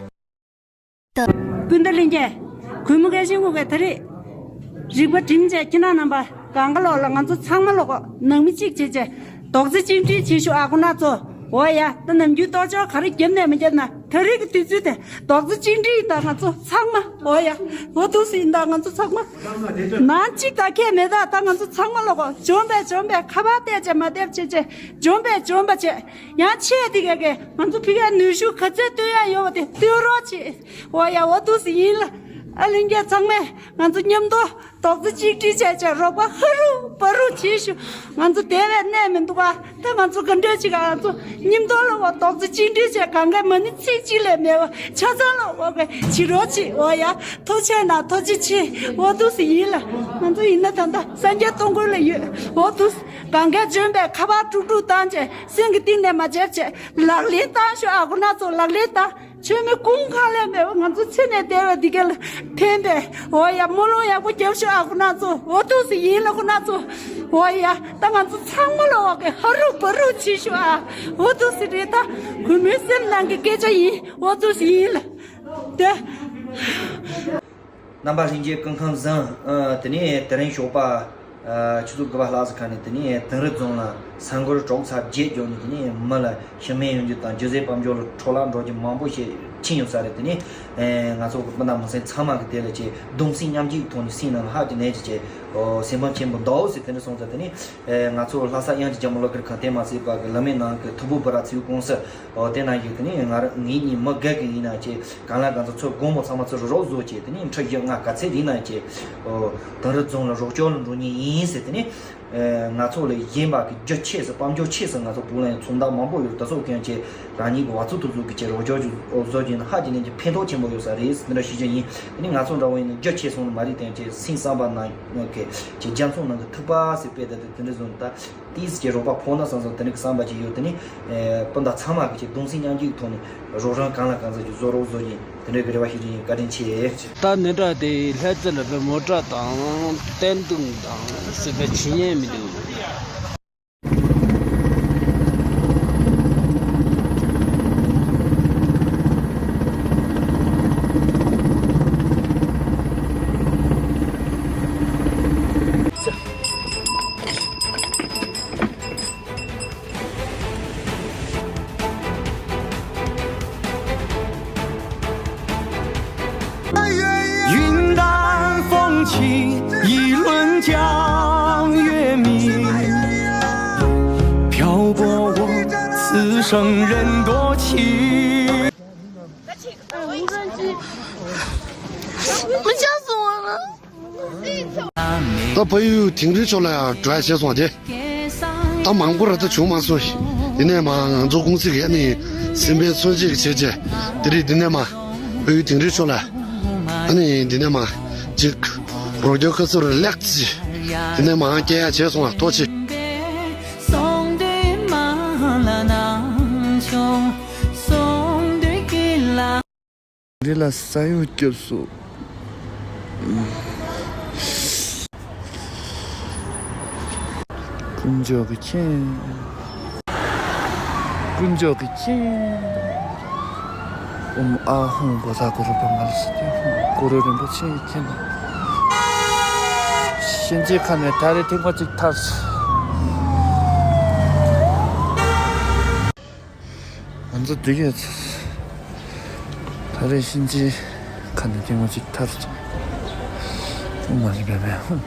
དེ། ཀུན་ད་ལིང་གས། གུས་མོ་གལ་ཆེན་པོ་གས་ད་རེས། རིག་པ་སྒྲིམ་བྱས་ཁྱེད་རང་རྣམ་པ་གང་ག་ལོག་ལ་ང་ཚོ་ཚང་མ་ལོག་གོ་ནང་མི་གཅིག་བྱས་བྱས་རྡོག་རྩ་གཅིག་སྒྲིལ་བྱེད་ཤོག་ཨ་ཁུ་ནག་ཚོ། འོ་ཡ་ད་ནམ་རྒྱུན་ལྟོ་ཅོག་ག་རེ་བརྒྱབ་ནས་མི་བརྒྱབ་ན་ད་རེས་ཀྱི་དུས་ཚོད་དེ་རྡོག་རྩ་གཅིག་སྒྲིལ་ཡིན་ད་ང་ཚོ་ཚང་མ་འོ་ཡ་འོ་ཐུགས་སུ་ཡིན་ད་ང་ཚོ་ཚང་མ་ནང་གཅིག་ད་ཁྱད་མེད་ད་ད་ང་ཚོ་ཚང་མ་ལོག་གོ་འཇོམས་པས་འཇོམས་པས་ཁ་པར་བལྟས་བྱས་མ་བལྟས་བྱས་བྱས་འཇོམས་པས་འཇོམས་པ་བྱས་ཡང་ཆེ་དེ་ག་གས་ང་ཚོ་ཕི་གའི་ནུས་ཤུགས་ག་ཚད་བཏོན་ཡ་ཡོད་པ་དེ་བཏོན་རོགས་བྱེད། འོ་ཡ་འོ་ཐུགས་སུ་ཡིན་ལ། ཨ་ལིང་གས་ཚང་མས་ང་ཚོ་མཉམ་དུ་རྡོག་རྩ་གཅིག་སྒྲིལ་བྱས་བྱས་རོགས་པ་ཧ་རུ་བ་རུ་བྱེད་ཤོག་ང་ཚོ་བསྡད་པའི་གནས་མི་འདུག་ག་ད་ང་ཚོ་ག་འདྲ་ཅིག་ང་ཚོ་མཉམ་དུ་ལ་བ་རྡོག་རྩ་གཅིག་སྒྲིལ་བྱས་གང་གས་མ་ཎི་ཚིག་གཅིག་ལས་མེད་པ་ཆ་ཚང་ལ་བ་གས་བྱེད་རོགས་བྱེད། འོ་ཡ་ཐུགས་རྗེ་གནང་ཐུགས་རྗེ་ཆེ། འོ་ཐུགས་སུ་ཡིན་ལ། ང་ཚོ་ཡིན་ན་ད་ལྟ་སངས་རྒྱས་སྟོང་ཀུན་ལ་ཡོད། འོ་ཐུགས་སུ་གང་གས་འཇོན་པའི་ཁ་པར་དཀྲུག་དཀྲུག་བཏང་བྱས་སེམས་ཀྱི་གཏིང་ནས་མ་བརྗེད་བྱས་ལག་ལེན་བཏང་ཤོག་ཨ་ཁུ་ནག་ཚོ་ལག་ལེན་བཏང་། ཆོས་མེད་ཀུན་གང་ལས་མེད་པ་ང་ཚོ་ཚེ་ནས་བསྡད་པ་འདི་ག་ལ་ཕན་པས། འོ་ཡ་སྨོན་ལམ་ཡག་པོ་རྒྱབ་ཤོག་ཨ་ཁུ་ནག་ཚོ། འོ་ཐུགས་སུ་ཡིན་ལ་ཁུ་ནག་ཚོ། འོ་ཡ་ད་ང་ཚོ་ཚང་མ་ལ་འོ་གི་ཧ་རུ་བ་རུ་བྱེད་ཤོག་ཨ། འོ་ཐུགས་སུ་རེད་ད་གུས་མོའི་སེམས་ནང་གི་སྐད་ཆ་ཡིན། འོ་ཐུགས་སུ་ཡིན་ལ་དེ། རྣམ་པ་ལྷན་རྒྱས་སྐུ་ཁམས་བཟང་། ཨ། དེ་ནས་དེ་རིང་ཞོགས་པ། ཨ། ཆུ་ཚོད་དགུ་པ་ལྷག་ཙམ་ཁ་ནས་དེ་ནས་དིང་རི་རྫོང་ལ་ས་འགུལ་དྲག་ཚ་བརྒྱད་བརྒྱབ་ནས་དེ་ནས་མི་ལ་ཤི་རྨས་ཡོང་རྒྱུ་དང་རྒྱུ་ཟས་སྤང་རྒྱུ་ལ་འཕྲོ་བརླག་འགྲོ་རྒྱུ་མང་པོ་ཞིག་ཕྱིན་ཡོད་ས་རེད། དེ་ནས་ཨེ། ང་ཚོ་གི་སྤུན་ཟླ་མི་སེར་ཚང་མ་གི་དེ་ལ་ཅིག་གདུང་སེམས་མཉམ་སྐྱེད་ཀྱི་ཐོག་ནས་སེམས་ནང་ལ་ཧ་ཅང་ནས་ཅིག་ཅིག་སེམས་ཕམ་ཆེན་པོ་འདུག་ཟེར་དེ་འདྲ་སོང་ཙང་དེ་ནས་ཨེ། ང་ཚོ་ལྷ་ས་གཡང་ཆེན་རྒྱལ་མོ་གློ་དཀར་ཁང་དེ་མ་ཟད་པ་གི་ལ་མེ་ནང་གི་ཐུ་བྷོ་བྷ་ར་མཚེའུ་ཀུང་སི། འོ་དེ་ནང་བཞིན་དེ་ནས་ང་རང་ངེད་གཉིས་མི་སྒེར་གྱི་ཡིན་ན་ཅེ་གང་ལ་གང་འཚམ་ཚུར་དགོང་མོ་ཚང་མ་ཚུར་རོགས་བཟོ་བྱས་དེ་ནས་ཁྲི་བཞི་ལྔ་ག་ཚད་ཡིན་ན་ཅེ། འོ་དིང་རི་རྫོང་ལ་རོགས་སྐྱོར་ལ་འགྲོ་མཁན་ཡིན་ཟེར་དེ་ནས། ཨེ། ང་ཚོ་ལ་གཞན་པ་གི་རྒྱུ་ཆེ་ས་དཔལ་འབྱོར་ཆེ་ས་ང་ཚོ་བོད་ལ་ཡང་ཚོང་བདག་མང་པོ་ཡོད་དེ་ཚོ་ཀྱང་ཅེ་རང་ཉིད་ཀྱི་བ་ཚོ་དུ་ཚོ་གི་ཅེ་རོགས་སྐྱོར་ཅིག་བཟོ་རྒྱུ་ཡིན་ན་ཧ་ཅང་ནས་ཅེ་ཕན་ཐོགས་ཆེན་པོ་ཡོད་ས་རེད་ཟེར་དེ་འདྲ་ཞུ་རྒྱུ་ཡིན། དེ་ནས་ང་ཚོ་འདྲ་བོ་ཡིན་ན་རྒྱུ་ཆེ་སོང་ན་མ་རེད་དེ་ཅེ་སེམས་བསམ་པ་ནང་གི་ཅེ་རྒྱ་མཚོ་ནང་གི་ཐིགས་པ་ཟེར་དཔེ་ད་དེ་དེ་འདྲ་བཟོ་ན་ད། ཏིས་ཀྱི་རོགས་པ་ཕོག་ན་བསམ་བསམ་དེ་འདྲ་གི་བསམ་པ་ཅིག་ཡོད། དེ་ནི་ཨེ། སྤུན་ཟླ་ཚང་མ་གི་ཅིག་གདུང་སེམས་མཉམ་སྐྱེད་ཀྱི་ཐོག་ནས་རོགས་རམ་གང་ལ་གང་འཚམ་ཅིག་བཟོ་རོགས་བཟོ་ཡིན། དེ་འདྲ་གི་རེ་བ་ཞུ་རྒྱུ་ཡིན། བཀའ་དྲིན་ཆེ། ད་ནི་འདྲ་དེ་ལྷ་རྩེ་ལ་བའི་མོ་ཊ་དང་བསྟན་དུང་དང་སྲིད་པའི་ཆི་ཉན་མི་འདུག 成人多情。 ད་ཕ་ཡུལ་དིང་རི་ཕྱོགས་ལ་ཡང་འགྲོ་ཡ་བྱས་སོང་དེ། ད་མང་པོ་ར་ད་བྱུང་མ་སོང་། དེ་ནས་མ་ང་ཚོ་ཀུང་སི་གི་ཨ་ནི་སེམས་པའི་མཚོན་བྱེད་ཀྱི་བྱས་རྗེས་དེ་རིང་དེ་ནས་མ་ཕ་ཡུལ་དིང་རི་ཕྱོགས་ལ་ཨ་ནི་དེ་ནས་མ་ཅིག་རོགས་སྐྱོར་ཁ་སོ་ར་ལེགས་ཅི། དེ་ནས་མ་སྐྱེལ་ཡ་བྱས་སོང་ལ་ཐོག་ཆེ། འདི་ལ་ས་ཡོམ་སྐྱབས་སུ། དཀོན་མཆོག་གི་མཁྱེན། དཀོན་མཆོག་གི་མཁྱེན། ཨོཾ་ཨཱཿཧཱུྃ་བོ་དྷ་གུ་རུ་བྲཧྨ་ན་སིདྡྷི་ཧཱུྃ། གུ་རུ་རིན་པོ་ཆེའི་མཁྱེན། གཤིན་རྗེའི་ཁ་ནས་ད་རེས་ཐེངས་མ་གཅིག་ཐར། ང་ཚོ་འདི་ཡོད་ཚེ། ད་རེས་གཤིན་རྗེའི་ཁ་ནས་ཐེངས་མ་གཅིག་ཐར་སོང་། ཨོཾ་མ་ཎི་པདྨེ་ཧཱུྃ།